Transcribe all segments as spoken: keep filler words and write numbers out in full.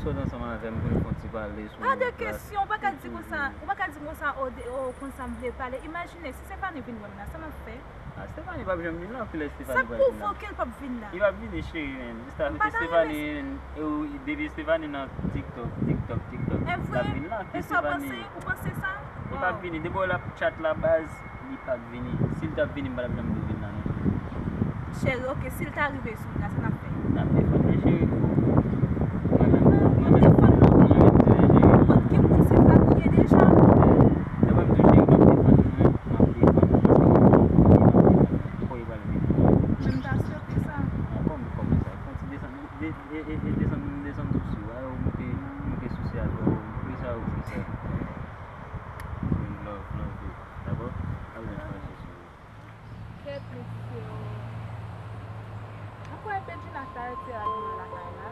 Sot ansanm avè m pou n fè yon ti pale sou plas. Pa de kesyon, ou pa ka di konsa, ou pa ka di konsa, o, de, o, konsa m vle pale. Imajine, si Stefani vin wè m la, sa m ap fè? Ah, Stefani p ap janm vin la, kilè Stefani pral vin la? Sa k pwouve ke l p ap vin la? Li p ap vini, cheri, men. Stefani, men, e, depi Stefani nan TikTok, TikTok, TikTok, l ap vin la. Ki Stefani? E sa w panse? Ou panse sa? Li p ap vini. Depi w ap chat la, baz, li p ap vini. Si l t ap vini, m pa t ap janm di w vin la, non. Cheri, ok, si l ta rive sou m la, sa n ap fè? N ap defann mwen, cheri. Mwen menm, mwen menm, mwen menm, cheri. Konn ki moun Stefani ye deja? Daprè m tou, cheri, m ap defann mwen, m ap defann mwen, cheri. Kò yo pral vini. Men m ta swete sa. Kòm, kòm sa? Fè yon ti desann, de, e, e, e, desann, desann dousi w. Ou moute, moute sou sè a, ou moute sa, ou moute sa. Love, love, love. Dakò? Pa bezwen fache, cheri. Kèt, mesye, o. Mwen kwè Bedjina ta retire al nan lakay la.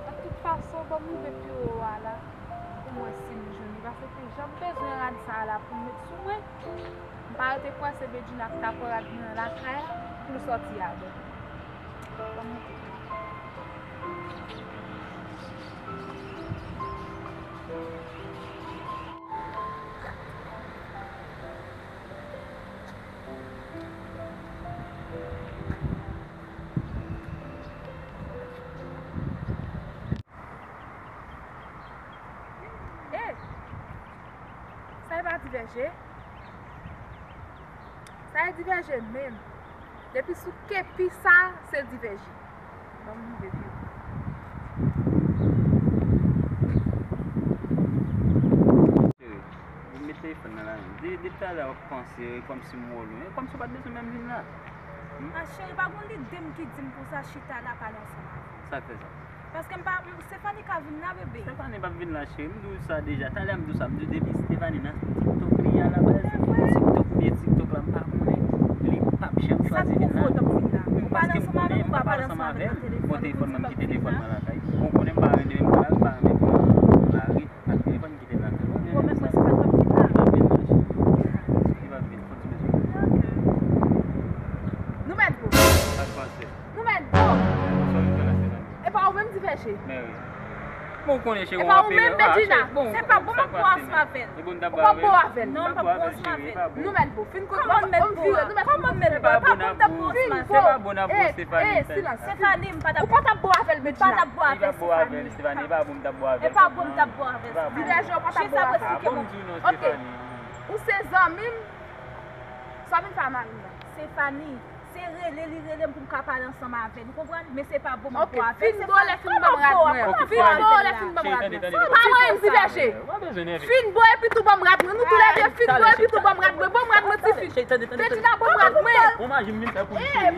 De tout fason, ban m rive pi wo a la pou m wè si m jwenn li. Paske te janm bezwen rad sa a la pou m met sou mwen. M pa rete kwè se Bedjina ki ta pran rad mwen nan lakay la pou l sòti avè l. Ban m monte. E, sa e pa Divèje? Sa e Divèje menm. Depi sou kepi sa, se Divèje. Ban m rive pi wo. Cheri, ou met telefòn nan la menm. De, depi talè w ap panse, kòmsi m wè w lwen, kòmsi w pa t bezwen menm vin la. Hmm? A cheri, pa gon lide m ki di m pou sa chita la pale ansanm avè w. Sa k fè sa? Paske m pa, m, Stefani ka vin la, bebe. Stefani p ap vin la, cheri. M di w sa deja. Talè m di w sa. M di w depi Stefani nan TikTok li a la baz. TikTok oubyen TikTok la, m pa konnen. Li p ap janm chwazi vin la. Ou pa nan sou mwen, ou pa pale ansanm avè l nan telefòn. Bon, telefòn mwen, m kite telefòn mwen lakay. Bon, konnen m pa renmen, m pa, m pa renmen pran lari ak telefòn, m kite l lakay. Bon, men mwen, se sa k ap vin la. Li p ap vin la, cheri. Li p ap vin, fò ti bezwen. Ok. Nou mèt bon. Sa k pase? Nou mèt bon. Sa w vin fè la, Stefani? E pa ou menm Divèje? Men wi. Bon, ou konnen, cheri, w ap peye. E pa ou menm Bedjina? Se pa bon, m ap bo ansanm avè l. E bon, m t ap bo avè l. Ou p ap bo avè l. Non, m p ap bo ansanm avè l. Nou mèt bon. Fin kote m vire, nou mèt bon. Kòman m mèt bon? E pa bon n ap bo ansanm avè l. Se pa bon n ap bo Stefani. E, e, silans. Stefani, m pa t ap bo avè l, Bedjina. M pa t ap bo avè l, Stefani. E pa bon, m t ap bo avè l. E pa bon, m t ap bo avè l. Divèje, ou pa t ap bo avè l. Jis ap eksplike mwen. Ok. Ou se zanmi m. Sa w vin fè a mari m nan? Stefani, se rele li rele m pou m ka pale ansanm avè l, ou konprann? Men se pa bon m ap bo avè l. Ok, fin bo lè fin ban m rad mwen. Fin bo lè fin ban m rad mwen. Pa renmen m Divèje. Fin bo epi tou ban m rad mwen. Nou toulède fin bo epi tou ban m rad mwen. Ban m rad mwen, tifi. Bedjina, ban m rad mwen. Ou imajine m vin fè pou li, cheri.